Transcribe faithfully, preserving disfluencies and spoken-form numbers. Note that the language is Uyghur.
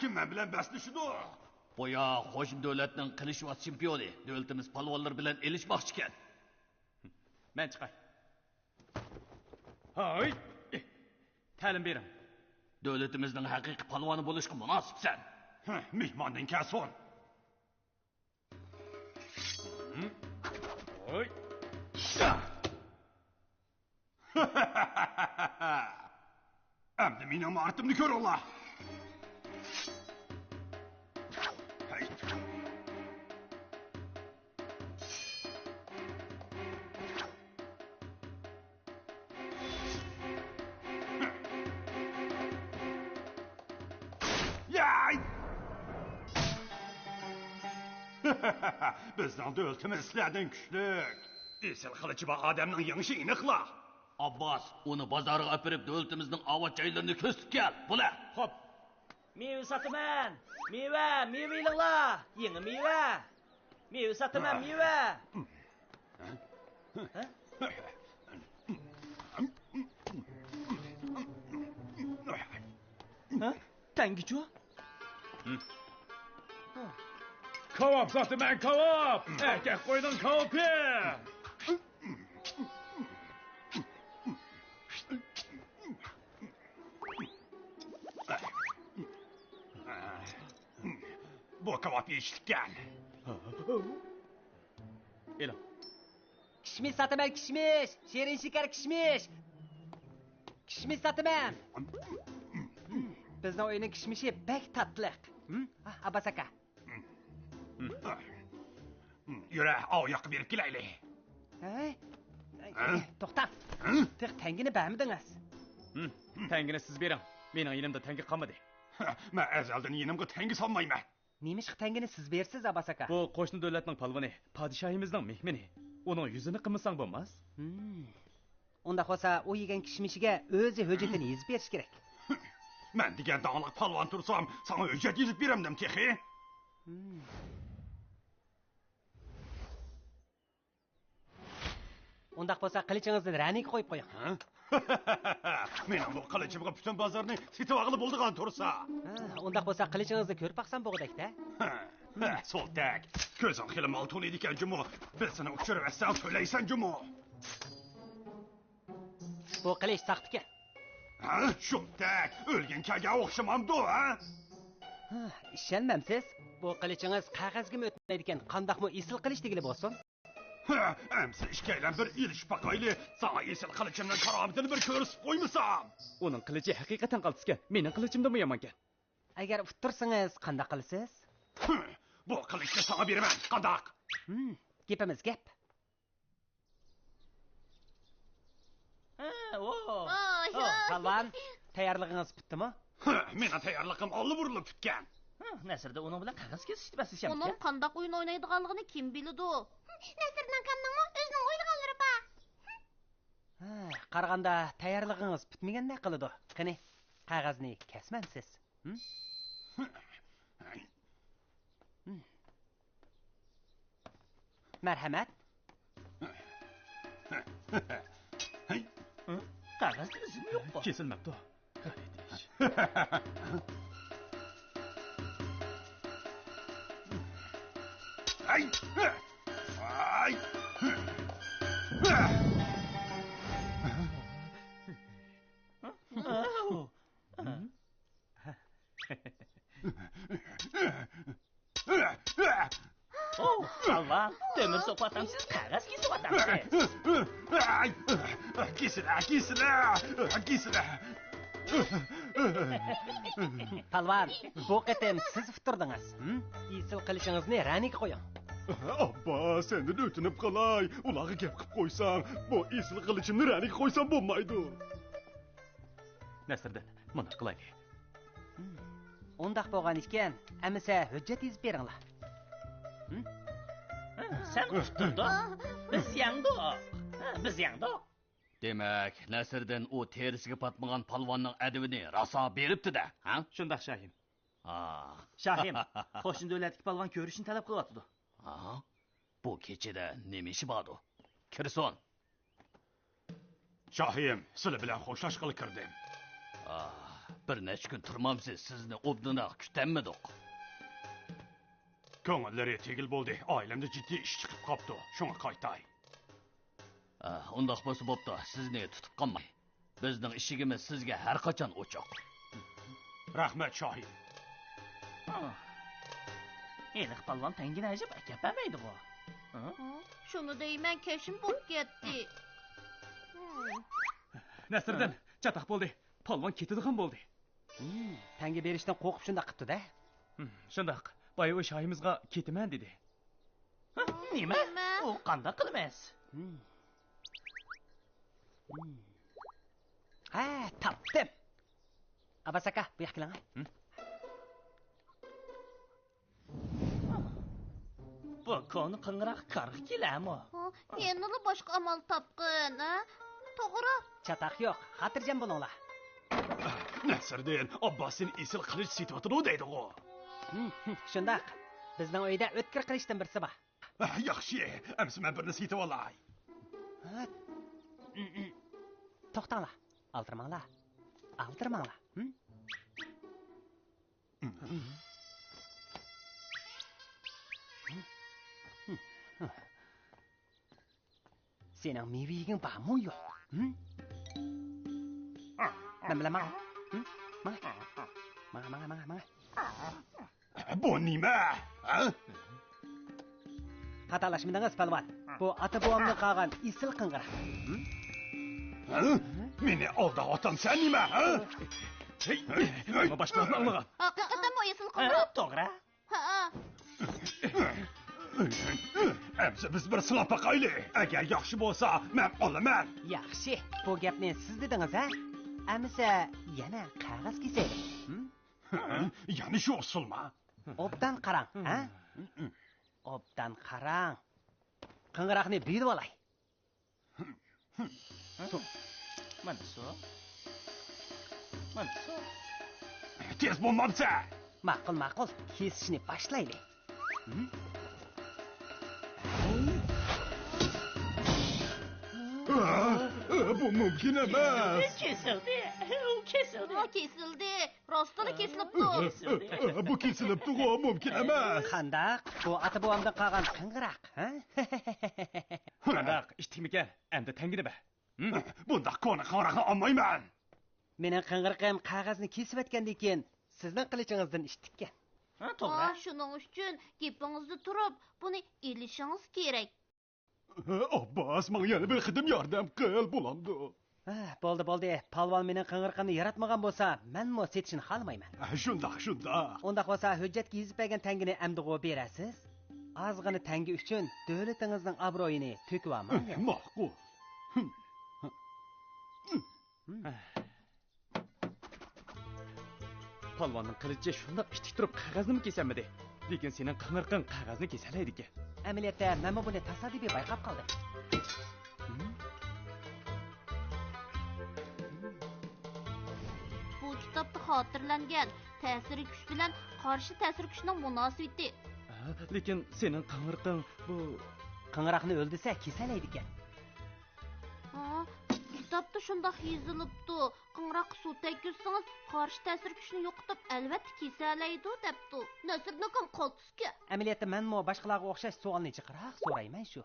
مەن بىلەن بەسلىشىدۇ. بۇ يا قوشنا دۆلەتنىڭ قىلىچۋاز چېمپىيونى، دۆلىتىمىز پالۋانلىرى بىلەن ئېلىشماقچىكەن. مەن چىقاي. ھاي! تەلىم بېرىڭ. دۆلىتىمىزنىڭ ھەقىقىي پالۋانى بولۇشقا مۇناسىپسەن. ھە، مېھماندىن كەلسۇن. ھوي. ئەمدى مېنىڭ ماھارىتىمنى كۆرۈڭلار. ھەي. ياي! بىزنىڭ دۆلىتىمىز سىلەردىن كۈچلۈك. ئېسىل قىلىچى بار ئادەمنىڭ يېڭىشى ئېنىقلا. ئابباس، ئۇنى بازارغا ئاپىرىپ، دۆلىتىمىزنىڭ ئاۋات جايلىرىنى كۆرسىتىپ كەل. بولە. خوپ. مېۋە ساتىمەن. مېۋە، مېۋە ئېلىڭلار. يېڭى مېۋە. مېۋە ساتىمەن، مېۋە. ھە؟ ھە؟ تەڭگىچۇ؟ كاۋاپ ساتىمەن، كاۋاپ! ئەركەك قوينىڭ كاۋىپى! بۇ كاۋاپ يېيىشلىككەن. ئېلىڭ. كىشمىش ساتىمەن، كىشمىش! شېرىن شېكەر كىشمىش! كىشمىش ساتىمەن! بىزنىڭ ئۆينىڭ كىشمىشى بەك تاتلىق. ھە، ئابباس ئاكا. يۈرە، ئاۋۇ ياققا بېرىپ كېلەيلى. ھەي، ھە؟ توختاڭ. ھە؟ تېخى تەڭگىنى بەرمىدىڭىز. ھىم، تەڭگىنى سىز بېرىڭ. مېنىڭ يېنىمدا تەڭگە قالمىدى. مەن ئەزەلدىن يېنىمغا تەڭگە سالمايمەن. نېمىشقا تەڭگىنى سىز بېرىسىز، ئابباس ئاكا؟ بۇ قوشنا دۆلەتنىڭ پالۋىنى، پادىشاھىمىزنىڭ مېھمىنى. ئۇنىڭ يۈزىنى قىمىساڭ بولماس. ھىم. ئۇنداق بولسا، ئۇ يېگەن كىشمىشىگە ئۆزى ھۆججىتىنى يېزىپ بېرىشى كېرەك. مەن دېگەن داڭلىق پالۋان تۇرسام، ساڭا ھۆججەت يېزىپ بېرەمدىم تېخى؟ ھىم. ئۇنداق بولسا، قىلىچىڭىزنى رەنىگە قويۇپ قويۇڭ. ھە؟ مېنىڭ بۇ قىلىچىمغا پۈتۈن بازارنى سېتىۋالغىلى بولىدىغان تۇرسا. ھە، ئۇنداق بولسا، قىلىچىڭىزنى كۆرۈپ باقسام بولغۇدەكتە. ھە، ھە، سولتەك. كۆزۈڭ خېلى مال تونۇيدىكەن جۇمۇ. بىر سېنى ئۇچۇرۇۋەتسەڭ تۆلەيسەن جۇمۇ. بۇ قىلىچ ساختىكەن. ھە، شولتەك. ئۆلگەن كەلگەن ئوخشىمامدۇ، ھە؟ ھە، ئىشەنمەمسىز؟ بۇ قىلىچىڭىز قەغەزگىمۇ ئۆتمەيدىكەن، قانداقمۇ ئېسىل قىلىچ دېگىلى بولسۇن. ھە، ئەمسە ئىككىيلەن بىر ئېلىشىپ باقايلى، ساڭا ئېسىل قىلىچىمنىڭ كارامىتىنى بىر كۆرسىتىپ قويمىسام. ئۇنىڭ قىلىچى ھەقىقەتەن قالتىسكەن، مېنىڭ قىلىچىمدىنمۇ يامانكەن. ئەگەر ئۇتتۇرسىڭىز قانداق قىلىسىز؟ ھە، بۇ قىلىچنى ساڭا بېرىمەن، قانداق؟ ھىم، گېپىمىز گەپ. ھە، ۋو. ۋاي، ھو، ۋاي. پالۋان، تەييارلىقىڭىز پۈتتىمۇ؟ ھە، مېنىڭ تەييارلىقىم ئاللىبۇرۇنلا پۈتكەن. ھە، نەسىردىن ئۇنىڭ بىلەن قەغەز كېسىشتە بەسلىشەمدىكەن. ئۇنىڭ قانداق ئويۇن ئوينايدىغانلىقىنى كىم بىلىدۇ؟ نەسىردىن ئاكامنىڭمۇ ئۆزىنىڭ ئوينىغانلىرى بار. ھە، قارىغاندا تەييارلىقىڭىز پۈتمىگەندەك قىلىدۇ. قېنى، قەغەزنى كەسمەمسىز؟ ھىم؟ مەرھەمەت. قەغەزدە ئىزىم يوققۇ. كېسىلمەپتۇ. ئوۋ، ئاللا، تۆمۈر سوقۇۋاتامسىز، قەغەز كېسىۋاتامسىز؟ كېسىلە، كېسىلە، كېسىلە. پالۋان، بۇ قېتىم سىز ئۇتتۇردىڭىز. ھىم؟ ئېسىل قىلىچىڭىزنى رەنىگە قويۇڭ. ئاببا، سەندىن ئۆتۈنۈپ قالاي. ئۇلارغا گەپ قىلىپ قويساڭ، بۇ ئېسىل قىلىچىمنى رەنىگە قويسام بولمايدۇ. نەسىردىن، مۇنداق قىلايلى. ئۇنداق بولغان ئىكەن، ئەمىسە ھۆججەت يېزىپ بېرىڭلار. سەن ئۇتتۇردۇڭ، بىز يەڭدۇق. بىز يەڭدۇق. دېمەك، نەسىردىن ئۇ تېرىسىگە پاتمىغان پالۋاننىڭ ئەدىۋىنى راسا بېرىپتۇ-دە، ھە؟ شۇنداق، شاھىم. ھا. شاھىم، قوشنا دۆلەتتىكى پالۋان كۆرۈشنى تەلەپ قىلىۋاتىدۇ. ھا؟ بۇ كېچىدە نېمە ئىشى باردۇ؟ كىرسۇن. شاھىم، سىلى بىلەن خوشلاشقىلى كىردىم. ئاھ، بىر نەچچە كۈن تۇرمامسىز، سىزنى ئوبدانراق كۈتەلمىدۇق. كۆڭۈللىرى تېگىل بولدى، ئائىلەمدە جىددىي ئىش چىقىپ قاپتۇ، شۇڭا قايتاي. ئە، ئۇنداق بولسا بوپتۇ، سىزنى تۇتۇپ قالماي. بىزنىڭ ئىشىكىمىز سىزگە ھەر قاچان ئوچۇق. رەھمەت، شاھىم. ھېلىقى پالۋان تەڭگىنى ئەجەب ئەكەپ بەرمەيدىغۇ. ھە؟ شۇنى دەيمەن، كەشمە بولۇپ كەتتى. نەسىردىن، چاتاق بولدى. پالۋان كېتىدىغان بولدى. تەڭگە بېرىشتىن قورقۇپ شۇنداق قىپتۇ-دە. شۇنداق. بايا ئۇ شاھىمىزغا كېتىمەن دېدى. ھە؟ نېمە؟ نېمە؟ ئۇ قانداق قىلىمىز؟ ھە، تاپتىم. ئابباس ئاكا، بۇ ياققا كېلىڭە. بۇ كونا قىڭراق كارغا كېلەمۇ؟ ھە، يەنىلا باشقا ئامال تاپقىن، ھە؟ توغرا. چاتاق يوق، خاتىرجەم بولۇڭلار. نەسىردىن، ئابباس سېنى ئېسىل قىلىچ سېتىۋاتىدۇ دەيدىغۇ. شۇنداق. بىزنىڭ ئۆيدە ئۆتكۈر قىلىچتىن بىرسى بار. ياخشى، ئەمسە مەن بىرنى سېتىۋالاي. توختاڭلار، ئالدىرىماڭلار. ئالدىرىماڭلار. سېنىڭ مېۋە يېگۈڭ بارمۇ يوق؟ مەن بىلەن ماڭ. ماڭ. ماڭ، ماڭ، ماڭ، ماڭ. بۇ نېمە؟ ھە؟ خاتالاشمىدىڭىز، پالۋان. بۇ ئاتا-بوۋامدىن قالغان ئېسىل قىڭغىراق. ھە؟ مېنى ئالداۋاتامسەن نېمە؟ ھە؟ نېمە باشقىلارنى ئاڭلىغان؟ ھەقىقەتەنمۇ ئېسىل قىڭغىراق. توغرا. ھە. ئەمسە بىز بىر سىناپ باقايلى. ئەگەر ياخشى بولسا، مەن ئالىمەن. ياخشى، بۇ گەپنى سىز دېدىڭىز، ھە؟ ئەمسە يەنە قەغەز كېسەيلى. ھە؟ يەنە شۇ ئۇسسۇلما؟ ئوبدان قاراڭ، ھە؟ ئوبدان قاراڭ. قىڭغىراقنى بىلىۋالاي. مانا سۇ. مانا سۇ. تېز بولمامسەن؟ ماقۇل، ماقۇل. كېسىشنى باشلايلى. بۇ مۇمكىن ئەمەس. كېسىلدى. ئۇ كېسىلدى. ھە، كېسىلدى. راستلا كېسىلىپتۇ. بۇ كېسىلىپتۇغۇ، مۇمكىن ئەمەس. قانداق؟ بۇ ئاتا-بوۋامدىن قالغان قىڭغىراق، ھە؟ قانداق، ئىتتىكمىكەن؟ ئەمدى تەڭگىنى بەر. بۇنداق كونا قىڭغىراقنى ئالمايمەن. مېنىڭ قىڭغىرىقىم قەغەزنى كېسىۋەتكەندىن كېيىن سىزنىڭ قىلىچىڭىزدىن ئىتتىككەن. ھە، توغرا. ئا، شۇنىڭ ئۈچۈن گېپىڭىزدە تۇرۇپ، بۇنى ئېلىشىڭىز كېرەك. ئابباس، ماڭا يەنە بىر قېتىم ياردەم قىل، بولامدۇ؟ ھە، بولدى، بولدى. پالۋان مېنىڭ قىڭغىرىقىمنى ياراتمىغان بولسا، مەنمۇ سېتىشنى خالىمايمەن. ھە، شۇنداق، شۇنداق. ئۇنداق بولسا، ھۆججەتكە يېزىپ بەرگەن تەڭگىنى ئەمدىغۇ بېرەرسىز؟ ئازغىنە تەڭگە ئۈچۈن دۆلىتىڭىزنىڭ ئابرۇيىنى تۆكۈۋالماڭ. ماقۇل. پالۋاننىڭ قىلىچى شۇنداق ئىتتىك تۇرۇپ قەغەزنىمۇ كېسەلمىدى. لېكىن سېنىڭ قىڭغىرىقىڭ قەغەزنى كېسەلەيدىكەن. ئەمەلىيەتتە، مەنمۇ بۇنى تاسادىپىي بايقاپ قالدىم. بۇ كىتابتا خاتىرىلەنگەن تەسىر كۈچ بىلەن قارشى تەسىر كۈچنىڭ مۇناسىۋىتى. ھە، لېكىن سېنىڭ قىڭغىرىقىڭ بۇ. قىڭغىراقنى ئۆلدۈرسە، كېسەلەيدىكەن. ھا، كىتابتا شۇنداق يېزىلىپتۇ. قىڭغىراققا سۇ تەگكۈزسىڭىز، قارشى تەسىر كۈچنى يوقىتىپ، ئەلۋەتتە كېسەلەيدۇ، دەپتۇ. نەسىردىن ئاكام قالتىسكەن. ئەمەلىيەتتە مەنمۇ باشقىلارغا ئوخشاش سوئالنى جىقراق سورايمەن شۇ.